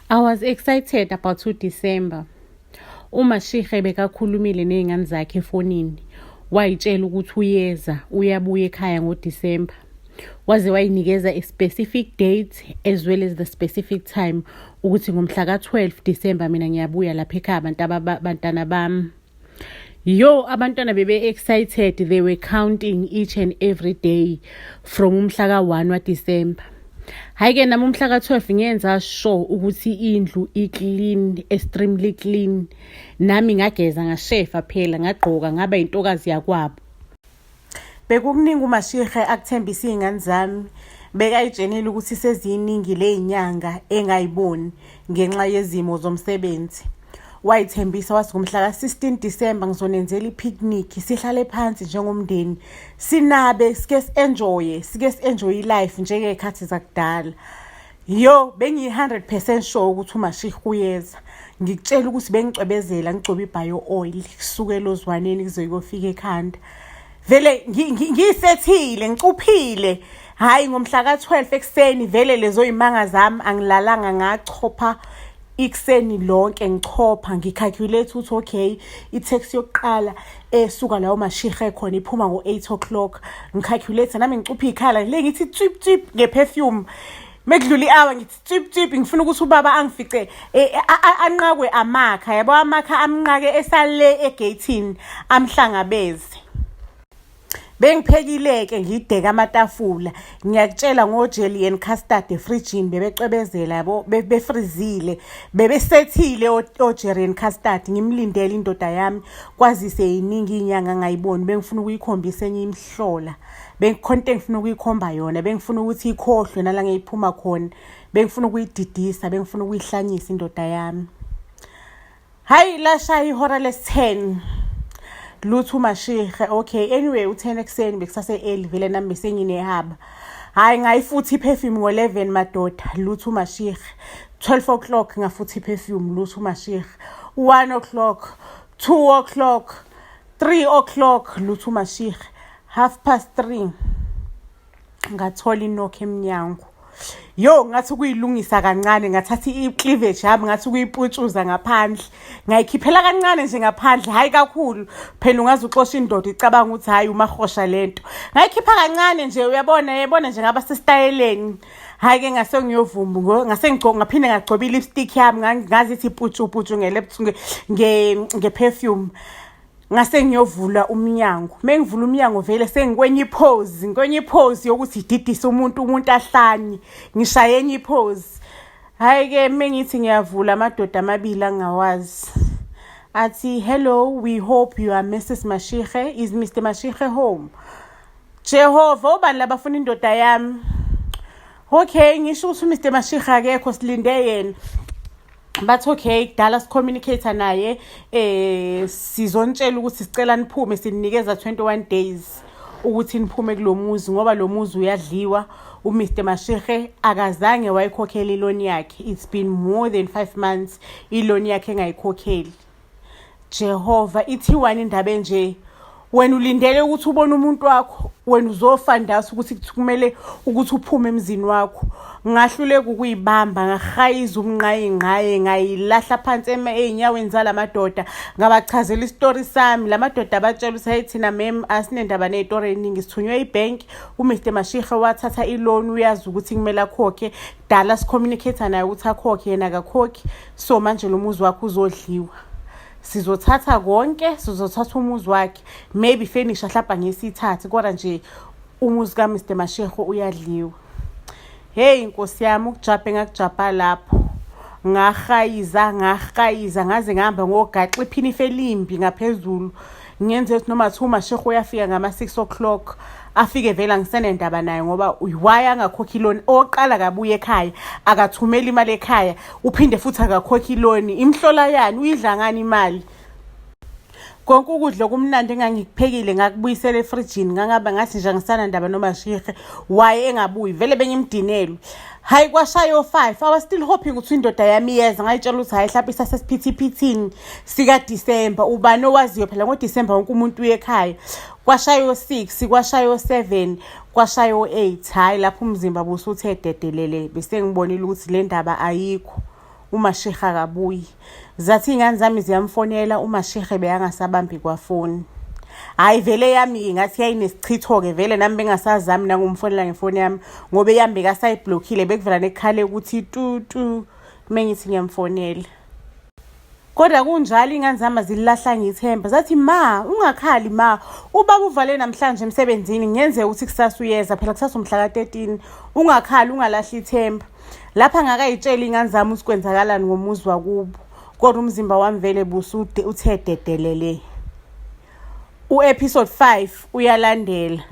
I was excited about uDecember. UMashihe bekakhulumile ney'ngane zakhe efonini, wayitshela ukuthi uyeza, uyabuya ekhaya ngoDecember. Waze wayinikeza a specific date as well as the specific time ukuthi ngomhla ka-12 December mina ngiyabuya lapha ekhaya bantana bami. Yo, abantwana bebe-excited, they were counting each and every day from umhla ka-1 waDecember. Hhayi-ke nami umhla ka-12 ngenza sure ukuthi indlu i-clean, extremely clean. Nami ngageza ngashefa phela ngagqoka ngaba intokazi yakwabo. Bekukuningi uMashihe akuthembisa iy'ngane zami. Bekayitshenile ukuthi seziningi ley'nyanga engayiboni ngenxa yezimo zomsebenzi. Wayithembisa wathi ngomhla ka-16 December ngizonenzela i-picnic, sihlale phansi njengomndeni, sinabe sike si-enjoye, sike si-enjoye i-life njengey'khathi zakudala. Yo, bengiyi-100% sure ukuthi uMashihe uyeza. Ngikutshela ukuthi bengicwebezela ngigcoba i-bio oil kusukela ozwaneni kuze kuyofika ekhanda. Vele ngiyisethile ngicuphile. Hhayi ngomhla ka-12 ekuseni vele lezo y'manga zami angilalanga ngachopha ikuseni lonke ngichopha ngicalculate ukuthi okay i-taxi yokuqala esuka lawo mashihe khona iphuma ngo-8 o'clock ngicalculate nami ngicupha iy'khala le ngithi tswip tswip nge-perfume mekudlula i-hour ngithi tswip tswip ngifuna ukuthi ubaba angifice anqakwe amakha yabo amakha amnqake esale egeyithini amhlangabeze. Bengiphekile-ke ngideke amatafula ngiyakutshela ngo-jelly and custard efrijini bebecwebezela yabo befrizile bebesethile o-jelly and custard ngimlindele indoda yami kwazise yiningi iy'nyanga ngayiboni bengifuna ukuyikhombisa enye imihlola bengikhona into engifuna ukuyikhomba yona bengifuna ukuthi ikhohlwe nala ngiyiphuma khona bengifuna ukuyididisa bengifuna ukuyihlanyisa indoda yami. Hayi lashaya ihora lesi-10 lutho uMashihe. Okay, anyway u-10 ekuseni bekusase early vele nami besenginehaba. Hayi ngayifutha i-perfume ngo-11 madoda lutho uMashihe. 12 o'clock ngafutha i-perfume lutho uMashihe. 1 o'clock, 2 o'clock, 3 o'clock lutho uMashihe. 3:30 ngathola i-knock emnyango. Yo ngathi ukuyilungisa kancane ngathatha i-cleavage yami ngathi ukuyiputshuza ngaphandle ngayikhiphela kancane nje ngaphandle hhayi kakhulu phela ungaze uxoshe indoda icabanga ukuthi hhayi umahosha lento ngayikhipha kancane nje uyabona yabona nje ngaba sesitayeleni hhayi-ke ngase ngiyovuma ngase ngaphinde ngagcoba i-lipstick yami ngazithi putshu putshu nge-perfume ngase ngiyovula umnyango mengivula umnyango vele sengikwenye ipose ngikwenye ipose yokuthi ididise umuntu umuntu ahlanye ngishaye enye ipose. Hhayi-ke mengithi ngiyavula amadoda amabili angawazi athi hello, we hope you are Mrs Mashihe, is Mr Mashihe home? Jehova, obani labafuna indoda yami? Okay, ngisho ukuthi uMr Mashihe akekho silinde yena. Bathi okay kudala sicommunicate naye sizontshela ukuthi sicela niphume sinikeza 21 days ukuthi niphume kulomuzi ngoba lo muzi uyadliwa. uMr Mashihe akazange wayikhokhela i-loan yakhe, it's been more than 5 months i-loan yakhe engayikhokheli. Jehova, ithiwani indaba enje? Wena ulindele ukuthi ubone umuntu wakho, wena uzofanda ukuthi kumele ukuthi uphume emzini wakho. Ngahluleka ukuyibamba ngahayiza umnqayi ngqaye ngayilahla phansi ey'nyaweni zalamadoda ngabachazela isitori sami. La madoda abatshela ukuthi hayi thina mem asinendaba ney'tori ey'ningi, sithunywe ibhenki, uMr Mashihe wathatha i-loan uyazi ukuthi kumele akhokhe, kudala sicommunicate naye ukuthi akhokhe yena akakhokhi, so manje lo muzi wakhe uzodliwa. Sizothatha konke, sizothatha umuzi wakhe, maybe furniture mhlawumbe angesiyithathe kodwa nje umuzi kaMr Mashihe uyadliwa. Hey Nkosi yami, ukujabha engakujabha lapho ngahayiza ngahayiza ngaze ngihamba ngogaxa iphinifa elimbi ngaphezulu ngenze ukuthi noma thiwa uMashihe uyafika ngama-6 o'clock afike vele angisenendaba naye ngoba why angakhokhi i-loan? Oqala kabuye ekhaya akathumeli imali ekhaya, uphinde futhi akakhokhi i-loan, imhlola yani uyidla ngani imali? Konke ukudla okumnandi engangikuphekile ngakubuyisela efrijini ngangaba ngathi nje angisanandaba noMashihe why engabuyi vele bengimdinelwe. Hhayi kwashaya o-5, I was still hoping ukuthi indoda yami iyeza ngayitshela ukuthi hhayi hlampe isasesiphithiphithini sikaDisemba ubani owaziyo phela ngoDisemba wonke umuntu uye ekhaya. Kwashaya o-6, kwashaya o-7, kwashaya o-8, hhayi lapho umzimba busuthe dedelele bese ngibonile ukuthi le ndaba ayikho. uMashehe akabuyi. Zathi iy'ngane zami ziyamfonela uMashehe bekangasabambi kwafoni. Hhayi vele eyami-ke ngathi yayinesichitho-ke vele nami bengasazami nangumfonela ngefoni yami ngoba eyami bekasayiblokhile bekuvela nekukhale ukuthi tu tu mengithi ngiyamfonela. Kodwa kunjalo iy'ngane zami azililahlanga ithemba zathi ma ungakhali ma ubaba uvale namhlanje emsebenzini kungenzeka ukuthi kusasa uyeza phela kusasa umhla ka-13 ungakhali ungalahli ithemba. Lapha ngakayitsheli iy'ngane zami ukuthi kwenzakalani ngomuzi wakubo kodwa umzimba wami vele busude uthe dedelele. U-episode 5 uyalandela.